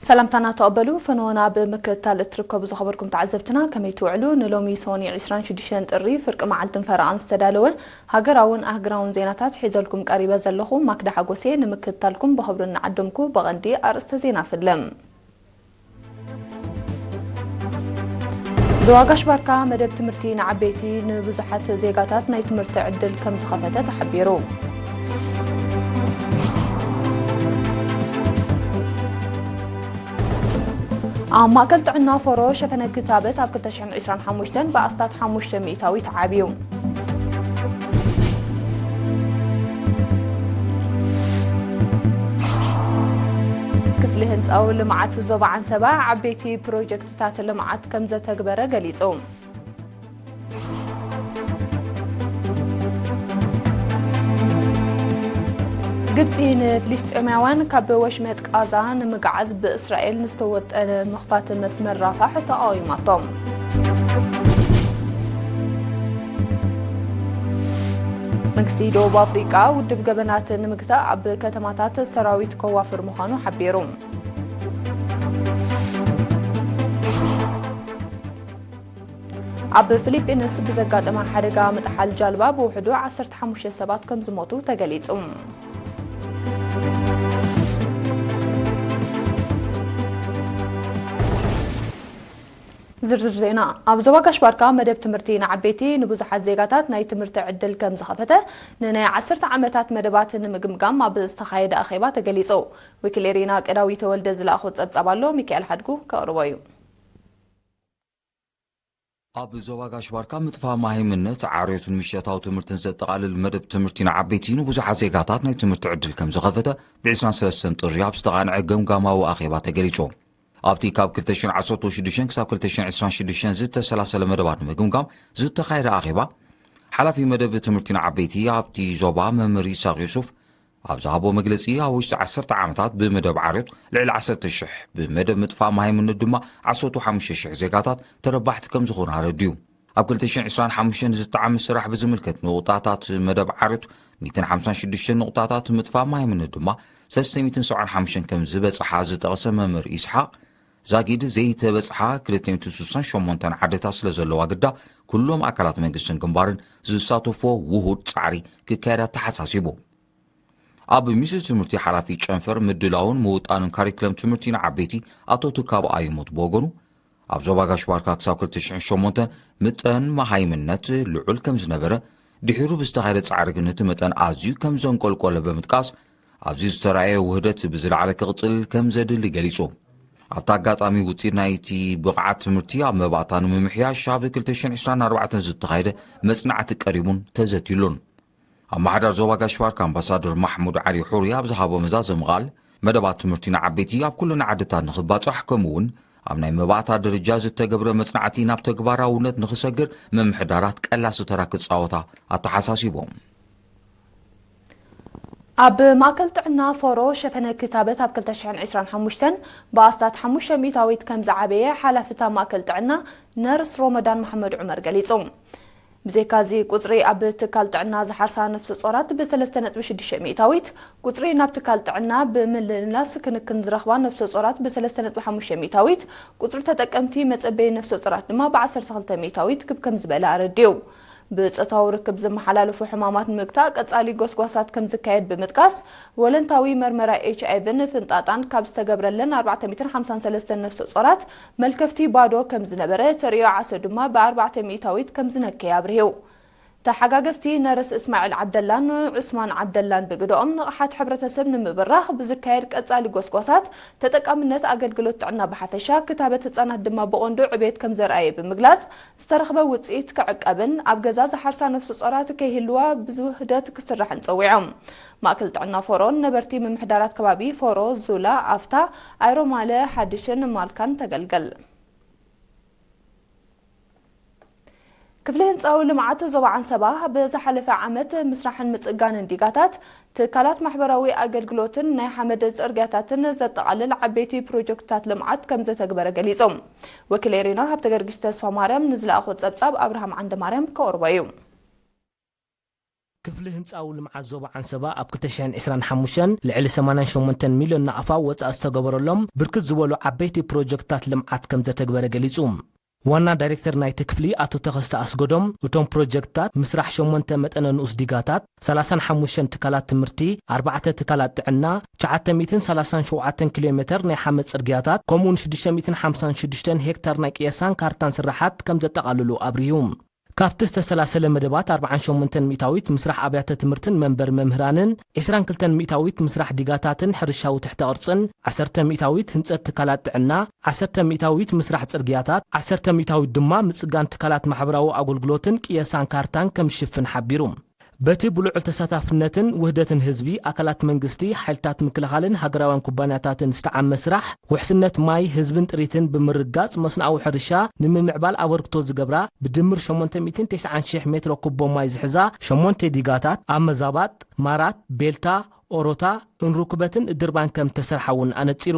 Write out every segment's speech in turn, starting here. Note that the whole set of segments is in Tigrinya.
ሰላምታና ተቐበሉ። ፈነወና ብምክትታል እትርከቡ ዝኸበርኩም ተዓዘብትና ከመይ ትውዕሉ? ንሎሚ ሶኒ ዕስራን ሽዱሽተን ጥሪ ፍርቂ መዓልትን ፈረቓን ዝተዳለወ ሃገራውን ኣህግራውን ዜናታት ሒዘልኩም ቀሪበ ዘለኹ ማክዳ ሓጎሴ። ንምክትታልኩም ብኽብሪ እናዓደምኩ ብቐንዲ ኣርእስተ ዜና ፍልም። ዞባ ጋሽ ባርካ መደብ ትምህርቲ ንዓበይቲ ንብዙሓት ዜጋታት ናይ ትምህርቲ ዕድል ከም ዝኸፈተ ተሓቢሩ። ኣብ ማእከል ጥዕና ፎሮ ሸፈነ ክታበት ኣብ ክልተ ሽሕን ዕስራን ሓሙሽተን ብኣስታት ሓሙሽተ ሚእታዊት ዓብዩ። ክፍሊ ህንፃዊ ልምዓት ዞባ ዓንሰባ ዓበይቲ ፕሮጀክትታት ልምዓት ከም ዘተግበረ ገሊጹ። ግብጺ ንፍልስጤማውያን ካብ ወሽመጥ ቃዛ ንምግዓዝ ብእስራኤል ንዝተወጠነ ምኽፋት መስመር ራፋሕ ተቓዊማቶም። መንግስቲ ደቡብ ኣፍሪቃ ውድብ ገበናት ንምግታእ ኣብ ከተማታት ሰራዊት ከዋፍር ምዃኑ ሓቢሩ። ኣብ ፊሊፒንስ ብዘጋጠመ ሓደጋ ምጥሓል ጃልባ ብውሕዱ ዓሰርተ ሓሙሽተ ሰባት ከም ዝሞቱ ተገሊጹ። ዝርዝር ዜና። ኣብ ዞባ ጋሽ ባርካ መደብ ትምህርቲ ንዓበይቲ ንብዙሓት ዜጋታት ናይ ትምህርቲ ዕድል ከም ዝኸፈተ ንናይ ዓሰርተ ዓመታት መደባት ንምግምጋም ኣብ ዝተኻየደ ኣኼባ ተገሊጹ። ወኪል ኤሪና ቀዳዊ ተወልደ ዝለኣኾ ጸብጻብ ኣሎ፣ ሚካኤል ሓድጉ ከቕርቦ እዩ። ኣብ ዞባ ጋሽ ባርካ ምጥፋእ መሃይምነት፣ ዓርዮትን ምሸታዊ ትምህርትን ዘጠቓልል መደብ ትምህርቲ ንዓበይቲ ንብዙሓት ዜጋታት ናይ ትምህርቲ ዕድል ከም ዝኸፈተ ብ ዕስራን ሰለስተን ጥሪ ኣብ ዝተቓንዐ ገምጋማዊ ኣኼባ ተገሊጹ። ኣብቲ ካብ ክልተ ሽሕን ዓሰርተ ሽዱሽተን ክሳብ ክልተ ሽሕን ዕስራን ሽዱሽተን ዝተሰላሰለ መደባት ንምግምጋም ዝተኻየደ ኣኼባ፣ ሓላፊ መደብ ትምህርቲ ንዓበይቲ ኣብቲ ዞባ መምህር ይስሐቅ ዩሱፍ ኣብ ዝሃቦ መግለጺ፣ ኣብ ውሽጢ ዓሰርተ ዓመታት ብመደብ ዓርዮት ልዕሊ ዓሰርተ ሽሕ፣ ብመደብ ምጥፋእ መሃይምነት ድማ ዓሰርተ ሓሙሽተ ሽሕ ዜጋታት ተረባሕቲ ከም ዝኾኑ ኣረድዩ። ኣብ ክልተ ሽሕን ዕስራን ሓሙሽተን ዝጠዓም ስራሕ ብዝምልከት ንቑጣታት መደብ ዓርዮት ሚእትን ሓምሳን ሽዱሽተን ንቑጣታት፣ ምጥፋእ መሃይምነት ድማ ሰለስተ ሚእትን ሰብዓን ሓሙሽተን ከም ዝበጽሓ ዝጠቐሰ መምህር ኢስሓቅ፣ ዛጊድ ዘይተበጽሓ ክልተ ሚእትን ስሳን ሸሞንተን ዓድታት ስለ ዘለዋ ግዳ፣ ኩሎም ኣካላት መንግስትን ግንባርን ዝሳተፎ ውሁድ ጻዕሪ ክካየድ ኣተሓሳሲቡ። ኣብ ሚኒስትሪ ትምህርቲ ሓላፊ ጨንፈር ምድላውን ምውጣንን ካሪክለም ትምህርቲ ንዓበይቲ ኣቶ ትካብ ኣዩሞት ብወገኑ፣ ኣብ ዞባ ጋሽ ባርካ ክሳብ ክልተ ሽሕን ሸሞንተን ምጠን መሃይምነት ልዑል ከም ዝነበረ፣ ድሒሩ ብዝተኻየደ ጻዕሪ ግን እቲ መጠን ኣዝዩ ከም ዘንቆልቆለ ብምጥቃስ፣ ኣብዚ ዝተራእየ ውህደት ብዝለዓለ ክቕጽል ከም ዘድሊ ገሊጹ። ኣብቲ ኣጋጣሚ ውጽኢት ናይቲ ብቕዓት ትምህርቲ ኣብ መባእታ ንምምሕያሽ ኣብ ክልተ ሽሕን ዕስራን ኣርባዕተን ዝተኻየደ መጽናዕቲ ቀሪቡን ተዘትዩሉን። ኣመሓዳር ዞባ ጋሽ ባርካ ኣምባሳደር ማሕሙድ ዓሊ ሑሪ ኣብ ዝሃቦ መዛዘሚ ቃል፣ መደባት ትምህርቲ ንዓበይቲ ኣብ ኩለን ዓድታት ንኽባጻሕ፣ ከምኡ እውን ኣብ ናይ መባእታ ደረጃ ዝተገብረ መጽናዕቲ ናብ ተግባራውነት ንኽሰግር ምምሕዳራት ቀላሲ ተራ ክጻወታ ኣተሓሳሲቦም። ኣብ ማእከል ጥዕና ፎሮ ሸፈነ ክታበት ኣብ ክልተ ሽሕን ዕስራን ሓሙሽተን ብኣስታት ሓሙሽተ ሚእታዊት ከም ዝዓበየ ሓላፊ እታ ማእከል ጥዕና ነርስ ሮመዳን መሓመድ ዑመር ገሊጹ። ብዘይካዚ ቁጽሪ ኣብ ትካል ጥዕና ዝሓርሳ ነፍሰ ጾራት ብሰለስተ ነጥቢ ሽዱሽተ ሚእታዊት፣ ቁጽሪ ናብ ትካል ጥዕና ብምልልላስ ክንክን ዝረኽባ ነፍሰ ጾራት ብሰለስተ ነጥቢ ሓሙሽተ ሚእታዊት፣ ቁጽሪ ተጠቀምቲ መጸበዪ ነፍሰ ጾራት ድማ ብዓሰርተ ክልተ ሚእታዊት ክብ ከም ዝበለ ኣረዲኡ። ብጾታዊ ርክብ ዝመሓላለፉ ሕማማት ንምግታእ ቀጻሊ ጎስጓሳት ከም ዝካየድ ብምጥቃስ፣ ወለንታዊ መርመራ ኤች ኣይ ቪን ፍንጣጣን ካብ ዝተገብረለን ኣርባዕተ ሚእትን ሓምሳን ሰለስተን ነፍሰ ጾራት መልከፍቲ ባዶ ከም ዝነበረ፣ ተርእዮ ዓሶ ድማ ብኣርባዕተ ሚእታዊት ከም ዝነከየ ኣብርሂው። ተሓጋገዝቲ ነርስ እስማዒል ዓብደላን ዑስማን ዓብደላን ብግደኦም፣ ንቕሓት ሕብረተሰብ ንምብራኽ ብዝካየድ ቀጻሊ ጎስጓሳት፣ ተጠቃምነት ኣገልግሎት ጥዕና ብሓፈሻ፣ ክታበት ህጻናት ድማ ብቐንዱ ዕቤት ከም ዘርኣየ ብምግላጽ፣ ዝተረኽበ ውጽኢት ክዕቀብን ኣብ ገዛ ዝሓርሳ ነፍሰ ጾራት ከይህልዋ ብዝውህደት ክስራሕን ጸዊዖም። ማእከል ጥዕና ፎሮን ነበርቲ ምምሕዳራት ከባቢ ፎሮ፣ ዙላ፣ ኣፍታ፣ ኣይሮማለ፣ ሓድሽን ማልካን ተገልገል። ክፍሊ ህንፃዊ ልምዓት ዞባ ዓንሰባ ብዝሓለፈ ዓመት ምስራሕን ምፅጋንን ዲጋታት፣ ትካላት ማሕበራዊ ኣገልግሎትን ናይ ሓመድ ፅርግያታትን ዘጠቓልል ዓበይቲ ፕሮጀክትታት ልምዓት ከም ዘተግበረ ገሊፁ። ወኪል ኤሪና ሃብተ ገርጊስ ተስፋ ማርያም ንዝለኣኾ ፀብፃብ ኣብርሃም ዓንደ ማርያም ከቕርቦ እዩ። ክፍሊ ህንፃዊ ልምዓት ዞባ ዓንሰባ ኣብ ክልተ ሽሕን ዕስራን ሓሙሽተን ልዕሊ ሰማንያን ሸሞንተን ሚልዮን ናቕፋ ወፃኢ ዝተገበረሎም ብርክት ዝበሉ ዓበይቲ ፕሮጀክትታት ልምዓት ከም ዘተግበረ ገሊፁ። ዋና ዳይሬክተር ናይቲ ክፍሊ ኣቶ ተኸስተ ኣስገዶም፣ እቶም ፕሮጀክትታት ምስራሕ ሸሞንተ መጠነ ንኡስ ዲጋታት፣ ሰላሳን ሓሙሽተን ትካላት ትምህርቲ፣ ኣርባዕተ ትካላት ጥዕና፣ ትሽዓተ ሚእትን ሰላሳን ሸውዓተን ኪሎ ሜተር ናይ ሓመድ ጽርግያታት፣ ከምኡውን ሽዱሽተ ሚእትን ሓምሳን ሽዱሽተን ሄክታር ናይ ቅየሳን ካርታን ስራሓት ከም ዘጠቓልሉ ኣብሪሁ። ካብቲ ዝተሰላሰለ መደባት ኣርባዓን ሸሞንተን ሚእታዊት ምስራሕ ኣብያተ ትምህርትን መንበሪ መምህራንን፣ ዕስራን ክልተን ሚእታዊት ምስራሕ ዲጋታትን ሕርሻዊ ትሕተ ቅርጽን፣ ዓሰርተ ሚእታዊት ህንጸት ትካላት ጥዕና፣ ዓሰርተ ሚእታዊት ምስራሕ ጽርግያታት፣ ዓሰርተ ሚእታዊት ድማ ምጽጋን ትካላት ማሕበራዊ ኣገልግሎትን ቅየሳን ካርታን ከም ዝሽፍን ሓቢሩ። በቲ ብልዑል ተሳታፍነትን ውህደትን ህዝቢ፣ ኣካላት መንግስቲ፣ ሓይልታት ምክልኻልን ሃገራውያን ኩባንያታትን ዝተዓመ ስራሕ፣ ውሕስነት ማይ፣ ህዝብን ጥሪትን ብምርጋጽ፣ መስኖኣዊ ሕርሻ ንምምዕባል ኣበርክቶ ዝገብራ፣ ብድምር ሸሞንተ ሚእትን ተስዓን ሽሕ ሜትሮ ኩቦ ማይ ዝሕዛ ሸሞንተ ዲጋታት ኣብ መዛባጥ፣ ማራት፣ ቤልታ፣ ኦሮታ፣ እንሩክበትን እድርባን ከም ዝተሰርሓ እውን ኣነጺሩ።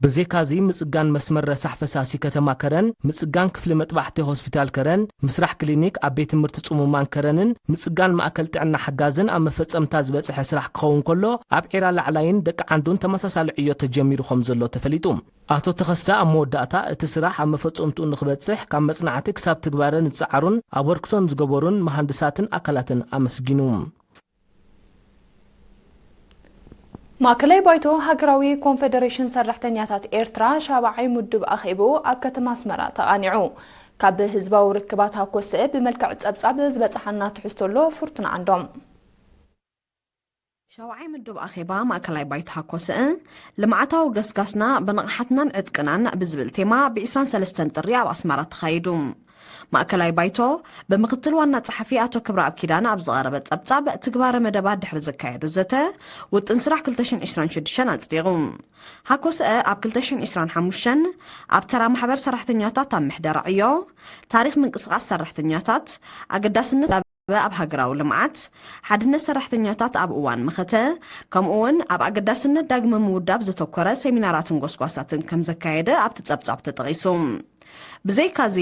ብዘይካዚ፣ ምጽጋን መስመር ረሳሕ ፈሳሲ ከተማ ከረን፣ ምጽጋን ክፍሊ መጥባሕቲ ሆስፒታል ከረን፣ ምስራሕ ክሊኒክ ኣብ ቤት ትምህርቲ ጽሙማን ከረንን፣ ምጽጋን ማእከል ጥዕና ሓጋዝን ኣብ መፈጸምታ ዝበጽሐ ስራሕ ክኸውን ከሎ፣ ኣብ ዒራ ላዕላይን ደቂ ዓንዱን ተመሳሳሊ ዕዮ ተጀሚሩ ከም ዘሎ ተፈሊጡ። ኣቶ ተኸስተ ኣብ መወዳእታ፣ እቲ ስራሕ ኣብ መፈጸምትኡ ንክበጽሕ ካብ መጽናዕቲ ክሳብ ትግባረ ንዝጸዓሩን ኣበርክቶን ዝገበሩን መሃንድሳትን ኣካላትን ኣመስጊኑ። ማእከላይ ባይቶ ሃገራዊ ኮንፌደሬሽን ሰራሕተኛታት ኤርትራ ሻብዓይ ምዱብ ኣኼብኡ ኣብ ከተማ ኣስመራ ተቓኒዑ። ካብ ህዝባዊ ርክባት ሃኮስእ ብመልክዕ ጸብጻብ ዝበጽሓና ትሕዝቶ ኣሎ፣ ፍርቱና ዓንዶም። ሻብዓይ ምዱብ ኣኼባ ማእከላይ ባይቶ ሃኮስእ፣ ልምዓታዊ ገስጋስና ብንቕሓትናን ዕጥቅናን ብዝብል ቴማ ብ ዕስራን ሰለስተን ጥሪ ኣብ ኣስመራ ተኻይዱ። ማእከላይ ባይቶ ብምክትል ዋና ጸሓፊ ኣቶ ክብረኣብ ኪዳነ ኣብ ዝቐረበ ጸብጻብ፣ ትግባረ መደባት ድሕሪ ዘካየዶ ዘተ፣ ውጥን ስራሕ ክልተ ሽሕን ዕስራን ሽዱሽተን ኣጽዲቑ። ሃኮስአ ኣብ ክልተ ሽሕን ዕስራን ሓሙሽተን ኣብ ተራ ማሕበር ሰራሕተኛታት ኣብ ምሕደራ ዕዮ፣ ታሪኽ ምንቅስቓስ ሰራሕተኛታት፣ ኣገዳስነት ኣብ ሃገራዊ ልምዓት፣ ሓድነት ሰራሕተኛታት ኣብ እዋን መኸተ፣ ከምኡ እውን ኣብ ኣገዳስነት ዳግመ ምውዳብ ዘተኮረ ሴሚናራትን ጎስጓሳትን ከም ዘካየደ ኣብቲ ጸብጻብ ተጠቒሱ። ብዘይካዚ፣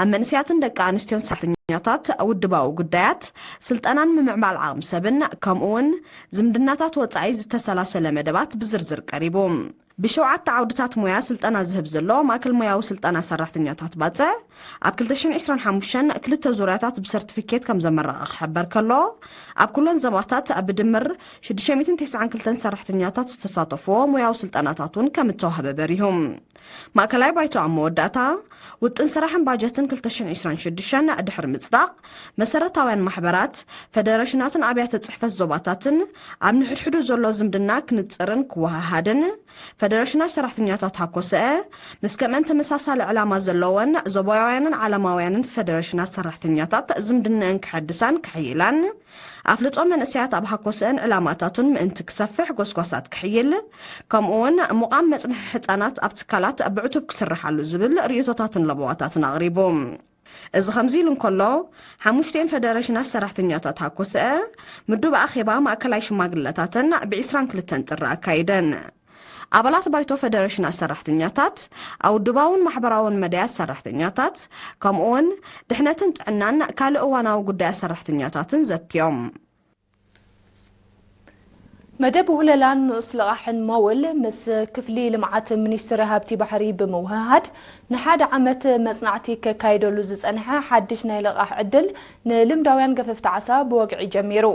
ኣብ መንእሰያትን ደቂ ኣንስትዮን ሰራሕተኛታት ውድባዊ ጉዳያት፣ ስልጠናን ምምዕባል ዓቕሚ ሰብን፣ ከምኡ እውን ዝምድናታት ወጻኢ ዝተሰላሰለ መደባት ብዝርዝር ቀሪቡ። ብሸውዓተ ዓውድታት ሞያ ስልጠና ዝህብ ዘሎ ማእከል ሞያዊ ስልጠና ሰራሕተኛታት ባጽዕ፣ ኣብ ክልተ ሽሕን ዕስራን ሓሙሽተን ክልተ ዙርያታት ብሰርቲፊኬት ከም ዘመረቐ ክሕበር ከሎ፣ ኣብ ኩለን ዞባታት ብድምር ሽዱሽተ ሚእትን ተስዓን ክልተን ሰራሕተኛታት ዝተሳተፍዎ ሞያዊ ስልጠናታት እውን ከም እተዋህበ በሪሁ። ማእከላይ ባይቶ ኣብ መወዳእታ፣ ውጥን ስራሕን ባጀትን ክልተ ሽሕን ዕስራን ሽዱሽተን ድሕሪ ምጽዳቕ፣ መሰረታውያን ማሕበራት፣ ፈደረሽናትን ኣብያተ ጽሕፈት ዞባታትን ኣብ ንሕድሕዱ ዘሎ ዝምድና ክንጽርን ክወሃሃድን፣ ፈደረሽናት ሰራሕተኛታት ሃኮስአ፣ ምስ ከምአን ተመሳሳሊ ዕላማ ዘለወን ዞባውያንን ዓለማውያንን ፈደረሽናት ሰራሕተኛታት ዝምድነአን ክሐድሳን ክሕይላን፣ ኣፍልጦ መንእሰያት ኣብ ሃኮስአን ዕላማታቱን ምእንቲ ክሰፍሕ ጎስጓሳት ክሕይል፣ ከምኡውን ምቋም መጽንሒ ሕጻናት ኣብ ትካላት ብዕቱብ ክስርሓሉ ዝብል ርእይቶታትን ለበዋታትን ኣቕሪቡ። እዚ ከምዚ ኢሉ እንከሎ፣ ሓሙሽተን ፈደረሽናት ሰራሕተኛታት ሃኮስአ፣ ምዱብ ኣኼባ ማእከላይ ሽማግለታተን ብ ዕስራን ክልተን ጥሪ ኣካይደን። ኣባላት ባይቶ ፈደረሽናት ሰራሕተኛታት፣ ኣብ ውድባውን ማሕበራውን መዳያት ሰራሕተኛታት፣ ከምኡውን ድሕነትን ጥዕናን ካልእ እዋናዊ ጉዳያት ሰራሕተኛታትን ዘትዮም። መደብ ውህለላን ንኡስ ልቓሕን መውል ምስ ክፍሊ ልምዓት ሚኒስትሪ ሃብቲ ባሕሪ ብምውህሃድ ንሓደ ዓመት መጽናዕቲ ከካይደሉ ዝጸንሐ ሓድሽ ናይ ልቓሕ ዕድል ንልምዳውያን ገፈፍቲ ዓሳ ብወግዒ ጀሚሩ።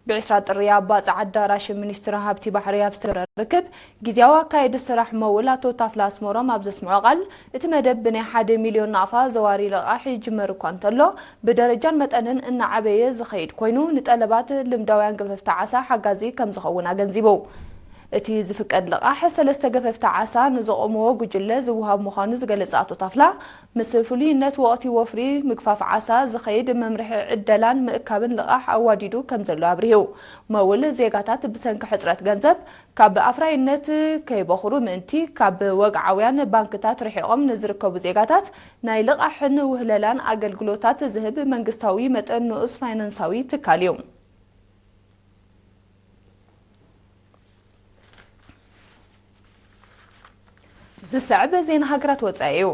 ብ ዕስራ ጥሪ ኣብ ባጽዕ ኣዳራሽ ሚኒስትሪ ሃብቲ ባሕሪ ኣብ ዝተገበረ ርክብ፣ ግዝያዊ ኣካየዲ ስራሕ መውል ኣቶ ታፍላ ኣስመሮም ኣብ ዘስምዖ ቃል፣ እቲ መደብ ብናይ ሓደ ሚልዮን ናቕፋ ዘዋሪ ልቓሕ ይጅመር እኳ እንተሎ፣ ብደረጃን መጠንን እናዓበየ ዝኸይድ ኮይኑ፣ ንጠለባት ልምዳውያን ገፈፍቲ ዓሳ ሓጋዚ ከም ዝኸውን ኣገንዚቡ። እቲ ዝፍቀድ ልቓሕ ሰለስተ ገፈፍቲ ዓሳ ንዘቖምዎ ጉጅለ ዝወሃብ ምዃኑ ዝገለጸ ኣቶ ታፍላ፣ ምስ ፍሉይነት ወቕቲ ወፍሪ ምግፋፍ ዓሳ ዝኸይድ መምርሒ ዕደላን ምእካብን ልቓሕ ኣዋዲዱ ከም ዘሎ ኣብሪሁ። መውል ዜጋታት ብሰንኪ ሕጽረት ገንዘብ ካብ ኣፍራይነት ከይበኹሩ ምእንቲ፣ ካብ ወግዓውያን ባንክታት ርሒቖም ንዝርከቡ ዜጋታት ናይ ልቓሕን ውህለላን ኣገልግሎታት ዝህብ መንግስታዊ መጠን ንኡስ ፋይናንሳዊ ትካል እዩ። ዝስዕብ ዜና ሃገራት ወጻኢ እዩ።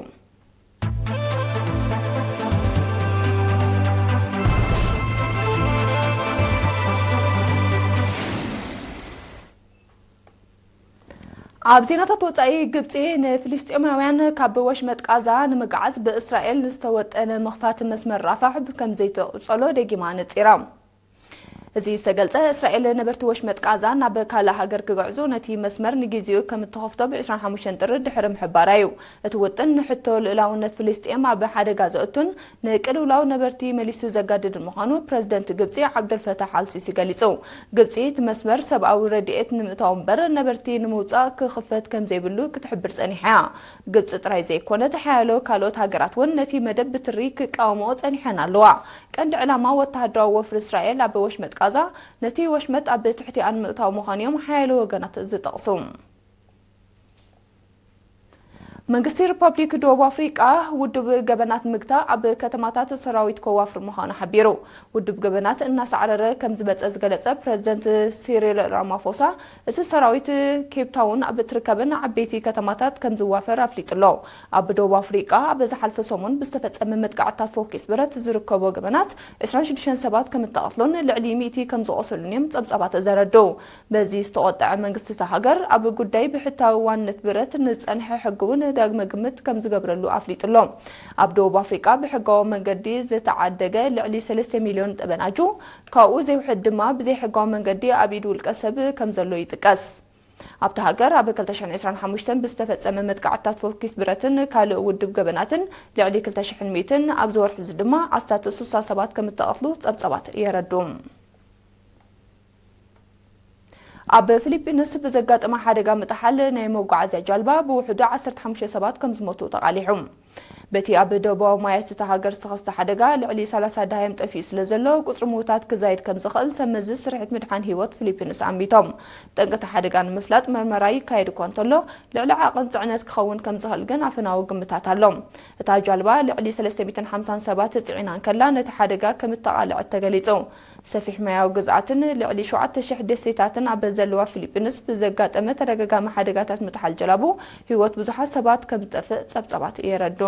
ኣብ ዜናታት ወጻኢ፣ ግብጺ ንፍልስጤማውያን ካብ ወሽመጥ ቃዛ ንምግዓዝ ብእስራኤል ዝተወጠነ ምኽፋት መስመር ራፋሕ ከም ዘይተቕጸሎ ደጊማ ነጺራ። እዚ ዝተገልጸ፣ እስራኤል ነበርቲ ወሽመጥ ቃዛ ናብ ካልእ ሃገር ክግዕዙ ነቲ መስመር ንግዜኡ ከም እትኸፍቶ ብ ዕስራን ሓሙሽተን ጥሪ ድሕሪ ምሕባራ እዩ። እቲ ውጥን ንሕቶ ልኡላውነት ፍልስጤም ኣብ ሓደጋ ዘእቱን ንቅልውላው ነበርቲ መሊሱ ዘጋድድን ምዃኑ ፕረዚደንት ግብጺ ዓብደልፈታሕ ኣልሲሲ ገሊጹ። ግብጺ እቲ መስመር ሰብኣዊ ረድኤት ንምእታው እምበር ነበርቲ ንምውጻእ ክኽፈት ከም ዘይብሉ ክትሕብር ጸኒሓ እያ። ግብጺ ጥራይ ዘይኮነት፣ ሓያሎ ካልኦት ሃገራት እውን ነቲ መደብ ብትሪ ክቃወምኦ ጸኒሐን ኣለዋ። ቀንዲ ዕላማ ወተሃደራዊ ወፍሪ እስራኤል ኣብ ወሽመጥ ቃዛ ነቲ ወሽመጥ ኣብ ትሕቲኣ ንምእታው ምዃኑ እዮም ሓያሎ ወገናት ዝጠቕሱ። መንግስቲ ሪፐብሊክ ደቡብ ኣፍሪቃ ውድብ ገበናት ምግታ ኣብ ከተማታት ሰራዊት ከዋፍር ምዃኑ ሓቢሩ። ውድብ ገበናት እናሳዕረረ ከም ዝመጸ ዝገለጸ ፕረዚደንት ሲሪል ራማፎሳ፣ እቲ ሰራዊት ኬፕ ታውን ኣብ እትርከበን ዓበይቲ ከተማታት ከም ዝዋፈር ኣፍሊጡ ኣሎ። ኣብ ደቡብ ኣፍሪቃ ኣብ ዝሓልፈ ሰሙን ብዝተፈጸመ መጥቃዕትታት ፎኪስ ብረት ዝርከቦ ገበናት ዕስራን ሽዱሽተን ሰባት ከም እተቐትሉን ልዕሊ ሚእቲ ከም ዝቖሰሉን እዮም ጸብጻባት ዘረድኡ። በዚ ዝተቖጠዐ መንግስቲ እታ ሃገር፣ ኣብ ጉዳይ ብሕታዊ ዋንነት ብረት ንጸንሐ ሕጊ እውን ዳግመ ግምት ከም ዝገብረሉ ኣፍሊጡ ኣሎ። ኣብ ደቡብ ኣፍሪቃ ብሕጋዊ መንገዲ ዝተዓደገ ልዕሊ ሰለስተ ሚልዮን ጠበናጁ፣ ካብኡ ዘይውሕድ ድማ ብዘይሕጋዊ መንገዲ ኣብ ኢድ ውልቀ ሰብ ከም ዘሎ ይጥቀስ። ኣብታ ሃገር ኣብ ክልተ ሽሕን ዕስራን ሓሙሽተን ብዝተፈጸመ መጥቃዕትታት ፎኪስ ብረትን ካልእ ውድብ ገበናትን ልዕሊ ክልተ ሽሕን ሚእትን፣ ኣብዚ ወርሒ እዚ ድማ ኣስታት ስሳ ሰባት ከም እተቐትሉ ጸብጻባት የረድኡ። ኣብ ፊሊፒንስ ብዘጋጠመ ሓደጋ ምጥሓል ናይ መጓዓዝያ ጃልባ ብውሕዱ ዓሰርተ ሓሙሽተ ሰባት ከም ዝሞቱ ተቓሊሑ። በቲ ኣብ ደቡባዊ ማያት እታ ሃገር ዝተኸስተ ሓደጋ ልዕሊ ሰላሳ ደሃዮም ጠፊኡ ስለ ዘሎ፣ ቁጽሪ ምዉታት ክዛይድ ከም ዝኽእል ሰብ መዚ ስርሒት ምድሓን ህይወት ፊሊፒንስ ኣሚቶም። ጠንቂ እቲ ሓደጋ ንምፍላጥ መርመራ ይካየድ እኳ እንተሎ፣ ልዕሊ ዓቐን ጽዕነት ክኸውን ከም ዝኽእል ግን ኣፈናዊ ግምታት ኣሎ። እታ ጃልባ ልዕሊ ሰለስተ ሚእትን ሓምሳን ሰባት ጽዒና እንከላ፣ ነቲ ሓደጋ ከም እተቓልዐት ተገሊጹ። ሰፊሕ ማያዊ ግዝኣትን ልዕሊ ሸውዓተ ሽሕ ደሴታትን ኣብ ዘለዋ ፊሊፒንስ ብዘጋጠመ ተደጋጋሚ ሓደጋታት ምጥሓል ጀላቡ ህይወት ብዙሓት ሰባት ከም ዝጠፍእ ጸብጻባት የረድኡ።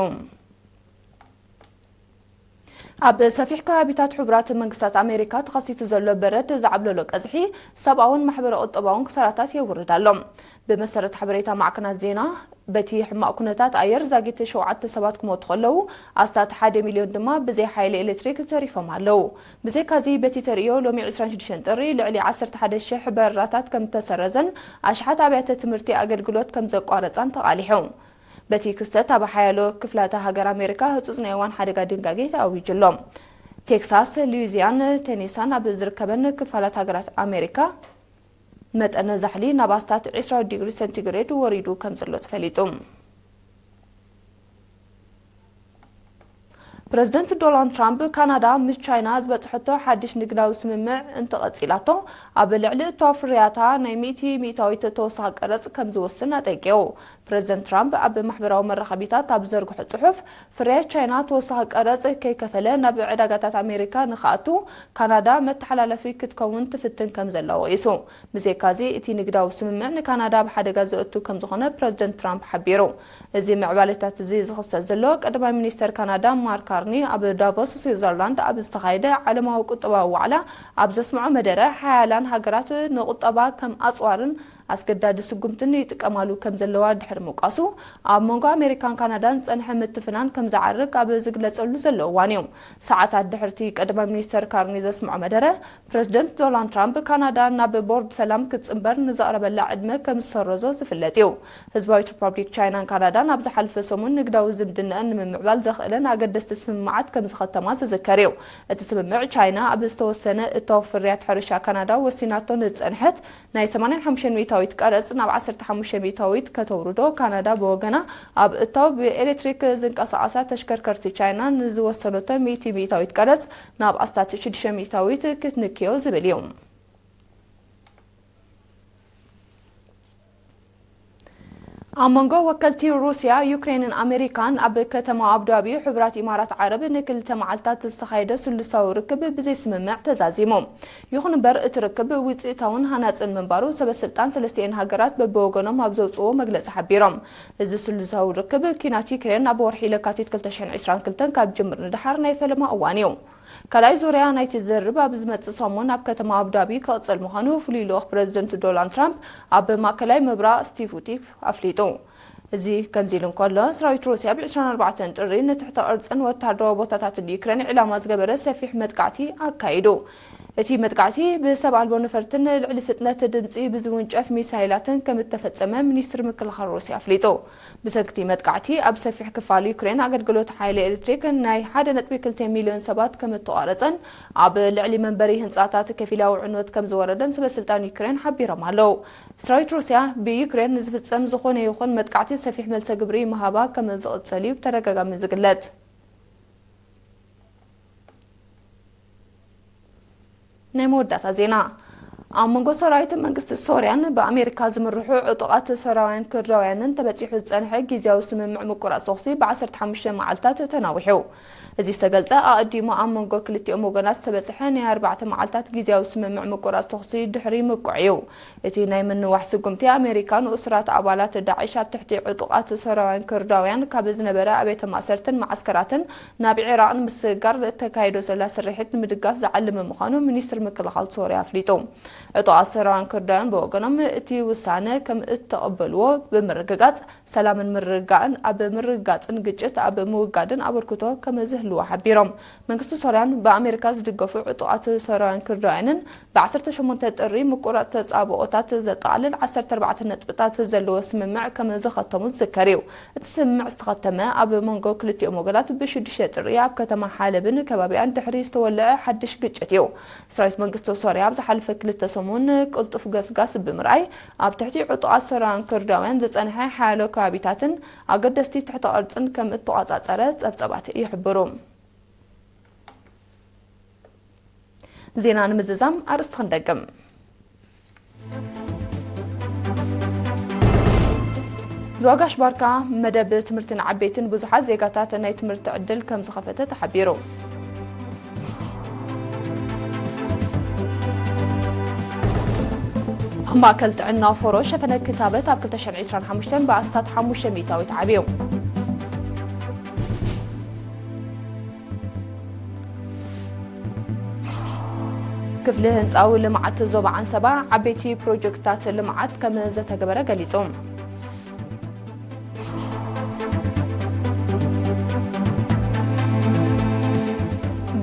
ኣብ ሰፊሕ ከባቢታት ሕቡራት መንግስታት ኣሜሪካ ተኸሲቱ ዘሎ በረድ ዝዓብለሎ ቀዝሒ ሰብኣውን ማሕበረ ቁጠባውን ክሳራታት የውርድ ኣሎ። ብመሰረት ሓበሬታ ማዕከናት ዜና፣ በቲ ሕማቕ ኩነታት ኣየር ዛጊት ሸውዓተ ሰባት ክሞቱ ከለዉ፣ ኣስታት ሓደ ሚልዮን ድማ ብዘይ ሓይሊ ኤሌክትሪክ ተሪፎም ኣለዉ። ብዘይካዚ፣ በቲ ተርእዮ ሎሚ ዕስራን ሽዱሽተን ጥሪ ልዕሊ ዓሰርተ ሓደ ሽሕ በረራታት ከም እተሰረዘን ኣሽሓት ኣብያተ ትምህርቲ ኣገልግሎት ከም ዘቋረጻን ተቓሊሑ። በቲ ክስተት፣ ኣብ ሓያሎ ክፍላተ ሃገር ኣሜሪካ ህጹጽ ናይ እዋን ሓደጋ ድንጋጌ ተኣዊጁ ኣሎ። ቴክሳስ፣ ሉዊዚያን፣ ቴኒሳን ኣብ ዝርከበን ክፋላት ሃገራት ኣሜሪካ፣ መጠነ ዛሕሊ ናብ ኣስታት ዕስራ ዲግሪ ሰንቲግሬድ ወሪዱ ከም ዘሎ ተፈሊጡ። ፕረዚደንት ዶናልድ ትራምፕ፣ ካናዳ ምስ ቻይና ዝበጽሐቶ ሓድሽ ንግዳዊ ስምምዕ እንተቐጺላቶ፣ ኣብ ልዕሊ እቶ ፍርያታ ናይ ሚእቲ ሚእታዊት ተወሳኺ ቀረጽ ከም ዝወስን ኣጠንቂቑ። ፕረዚደንት ትራምፕ ኣብ ማሕበራዊ መራኸቢታት ኣብ ዝዘርግሖ ጽሑፍ፣ ፍርያት ቻይና ተወሳኺ ቀረጽ ከይከፈለ ናብ ዕዳጋታት ኣሜሪካ ንኽኣቱ ካናዳ መተሓላለፊ ክትከውን ትፍትን ከም ዘላ ወቒሱ። ብዘይካዚ፣ እቲ ንግዳዊ ስምምዕ ንካናዳ ኣብ ሓደጋ ዘእቱ ከም ዝኾነ ፕረዚደንት ትራምፕ ሓቢሩ። እዚ ምዕባለታት እዚ ዝኽሰት ዘሎ፣ ቀዳማይ ሚኒስተር ካናዳ ማርክ ካርኒ ኣብ ዳቮስ ስዊዘርላንድ ኣብ ዝተኻየደ ዓለማዊ ቁጠባዊ ዋዕላ ኣብ ዘስምዖ መደረ፣ ሓያላን ሃገራት ንቁጠባ ከም ኣጽዋርን ኣስገዳዲ ስጉምትን ይጥቀማሉ ከም ዘለዋ ድሕሪ ምውቃሱ፣ ኣብ መንጎ ኣሜሪካን ካናዳን ዝጸንሐ ምትፍናን ከም ዝዓርግ ኣብ ዝግለጸሉ ዘሎ እዋን እዩ። ሰዓታት ድሕርቲ ቀዳማይ ሚኒስተር ካርኒ ዘስምዖ መደረ፣ ፕረዚደንት ዶናልድ ትራምፕ፣ ካናዳ ናብ ቦርድ ሰላም ክትጽንበር ንዘቕረበላ ዕድመ ከም ዝሰረዞ ዝፍለጥ እዩ። ህዝባዊት ሪፓብሊክ ቻይናን ካናዳን ኣብ ዝሓለፈ ሰሙን ንግዳዊ ዝምድናኣን ንምምዕባል ዘኽእለን ኣገደስቲ ስምምዓት ከም ዝኸተማ ዝዝከር እዩ። እቲ ስምምዕ፣ ቻይና ኣብ ዝተወሰነ እታው ፍርያት ሕርሻ ካናዳ ወሲናቶ ንዝጸንሐት ናይ ሰማንያን ሓሙሽተን ሚእታዊት ቀረጽ ናብ ዓሰርተ ሓሙሽተ ሚእታዊት ከተውርዶ፣ ካናዳ ብወገና ኣብ እታው ብኤሌክትሪክ ዝንቀሳቐሳ ተሽከርከርቲ ቻይና ንዝወሰነቶ ሚእቲ ሚእታዊት ቀረጽ ናብ ኣስታት ሽዱሽተ ሚእታዊት ክትንክዮ ዝብል እዩ። ኣብ መንጎ ወከልቲ ሩስያ፣ ዩክሬንን ኣሜሪካን ኣብ ከተማ ኣቡዳቢ ሕቡራት ኢማራት ዓረብ ንክልተ መዓልታት ዝተኻየደ ስሉሳዊ ርክብ ብዘይስምምዕ ተዛዚሙ። ይኹን እምበር፣ እቲ ርክብ ውፅኢታውን ሃናፅን ምንባሩ ሰበ ስልጣን ሰለስቲኤን ሃገራት በብወገኖም ኣብ ዘውፅዎ መግለፂ ሓቢሮም። እዚ ስሉሳዊ ርክብ፣ ኲናት ዩክሬን ኣብ ወርሒ ለካቲት ክልተ ሽሕን ዕስራን ክልተን ካብ ጅምር ንደሓር ናይ ፈለማ እዋን እዩ። ካልኣይ ዙርያ ናይቲ ዝርርብ ኣብ ዝመጽእ ሰሙን ኣብ ከተማ ኣቡዳቢ ክቕጽል ምዃኑ ፍሉይ ልኡኽ ፕረዚደንት ዶናልድ ትራምፕ ኣብ ማእከላይ ምብራቕ ስቲቭ ዊትኮፍ ኣፍሊጡ። እዚ ከምዚ ኢሉ እንከሎ፣ ሰራዊት ሩስያ ብ ዕስራን ኣርባዕተን ጥሪ ንትሕተ ቅርጽን ወተሃደራዊ ቦታታትን ዩክሬን ዒላማ ዝገበረ ሰፊሕ መጥቃዕቲ ኣካይዱ። እቲ መጥቃዕቲ ብሰብ ኣልቦ ነፈርትን ልዕሊ ፍጥነት ድምጺ ብዝውንጨፍ ሚሳይላትን ከም እተፈጸመ ሚኒስትሪ ምክልኻል ሩስያ ኣፍሊጡ። ብሰንኪ እቲ መጥቃዕቲ ኣብ ሰፊሕ ክፋል ዩክሬን ኣገልግሎት ሓይሊ ኤሌክትሪክ ናይ ሓደ ነጥቢ ክልተ ሚልዮን ሰባት ከም እተቋረጸን ኣብ ልዕሊ መንበሪ ህንጻታት ከፊላዊ ዕንወት ከም ዝወረደን ሰበስልጣን ዩክሬን ሓቢሮም ኣለዉ። ሰራዊት ሩስያ ብዩክሬን ንዝፍጸም ዝኾነ ይኹን መጥቃዕቲ ሰፊሕ መልሰ ግብሪ ምሃባ ከም ዝቕጽል እዩ ብተደጋጋሚ ዝግለጽ። ናይ መወዳእታ ዜና። ኣብ መንጎ ሰራዊት መንግስቲ ሶርያን ብኣሜሪካ ዝምርሑ ዕጡቓት ሶርያውያን ኩርዳውያንን ተበጺሑ ዝጸንሐ ግዝያዊ ስምምዕ ምቁራጽ ተኹሲ ብ ዓሰርተ ሓሙሽተ መዓልታት ተናዊሑ። እዚ ዝተገልጸ ኣቐዲሙ ኣብ መንጎ ክልቲኦም ወገናት ዝተበጽሐ ናይ ኣርባዕተ መዓልታት ግዝያዊ ስምምዕ ምቁራጽ ተኹሲ ድሕሪ ምብቅዑ እዩ። እቲ ናይ ምንዋሕ ስጉምቲ ኣሜሪካ ንእሱራት ኣባላት ዳዕሽ ኣብ ትሕቲ ዕጡቓት ሶርያውያን ኩርዳውያን ካብ ዝነበረ ኣብያተ ማእሰርትን መዓስከራትን ናብ ዒራቕ ንምስግጋር እተካይዶ ዘላ ስርሒት ንምድጋፍ ዝዓለመ ምዃኑ ሚኒስትሪ ምክልኻል ሶርያ ኣፍሊጡ። ዕጡቓት ሶርያውያን ኩርዳውያን ብወገኖም እቲ ውሳነ ከም እተቐበልዎ ብምርግጋጽ፣ ሰላምን ምርግጋእን ኣብ ምርግጋጽን ግጭት ኣብ ምውጋድን ኣበርክቶ ከም ዝህልዎ ሓቢሮም። መንግስቲ ሶርያን ብኣሜሪካ ዝድገፉ ዕጡቓት ሶርያውያን ኩርዳውያንን ብ ዓሰርተ ሸሞንተ ጥሪ ምቁራጽ ተጻብኦታት ዘጠቓልል ዓሰርተ ኣርባዕተ ነጥብታት ዘለዎ ስምምዕ ከም ዝኸተሙ ዝዝከር እዩ። እቲ ስምምዕ ዝተኸተመ ኣብ መንጎ ክልቲኦም ወገናት ብ ሽዱሽተ ጥሪ ኣብ ከተማ ሓለብን ከባቢኣን ድሕሪ ዝተወልዐ ሓድሽ ግጭት እዩ። ሰራዊት መንግስቲ ሶርያ ኣብ ዝሓለፈ ክልተ ሰሙን ቅልጡፍ ገስጋስ ብምርኣይ፣ ኣብ ትሕቲ ዕጡቓት ሶርያውያን ኩርዳውያን ዝጸንሐ ሓያሎ ከባቢታትን ኣገደስቲ ትሕተ ቅርጽን ከም እተቖጻጸረ ጸብጻባት ይሕብሩ። ዜና ንምዝዛም ኣርእስቲ ክንደግም። ዞጋሽ ባርካ መደብ ትምህርቲ ንዓበይትን ብዙሓት ዜጋታት ናይ ትምህርቲ ዕድል ከም ዝኸፈተ ተሓቢሩ። ኣብ ማእከል ጥዕና ፎሮ ሸፈነ ክታበት ኣብ ክልተ ሽሕን ዕስራን ሓሙሽተን ብኣስታት ሓሙሽተ ሚእታዊት ዓብዩ። ክፍሊ ህንፃዊ ልምዓት ዞባ ዓንሰባ ዓበይቲ ፕሮጀክትታት ልምዓት ከም ዘተገበረ ገሊጹ።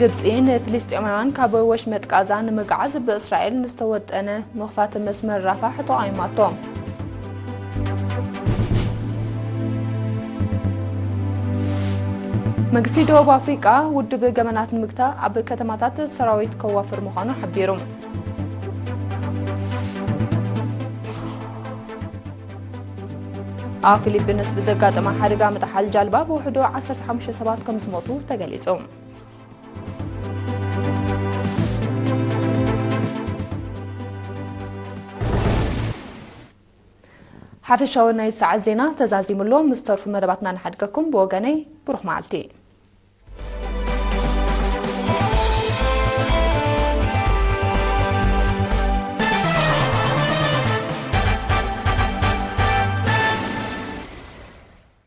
ግብፂ ንፍልስጤማውያን ካብ ወሽመጥ ጋዛ ንምግዓዝ ብእስራኤል ንዝተወጠነ ምኽፋት መስመር ራፋሕ ተቓዊማቶ። መንግስቲ ደቡብ ኣፍሪቃ ውድብ ገበናት ንምግታእ ኣብ ከተማታት ሰራዊት ከዋፍር ምዃኑ ሓቢሩ። ኣብ ፊሊፒንስ ብዘጋጠመ ሓደጋ ምጥሓል ጃልባ ብውሕዱ ዓሰርተ ሓሙሽተ ሰባት ከም ዝሞቱ ተገሊጹ። ሓፈሻዊ ናይ ሰዓት ዜና ተዛዚሙ ኣሎ። ምስ ተርፉ መደባትና ንሓድገኩም። ብወገነይ ብሩኽ መዓልቲ።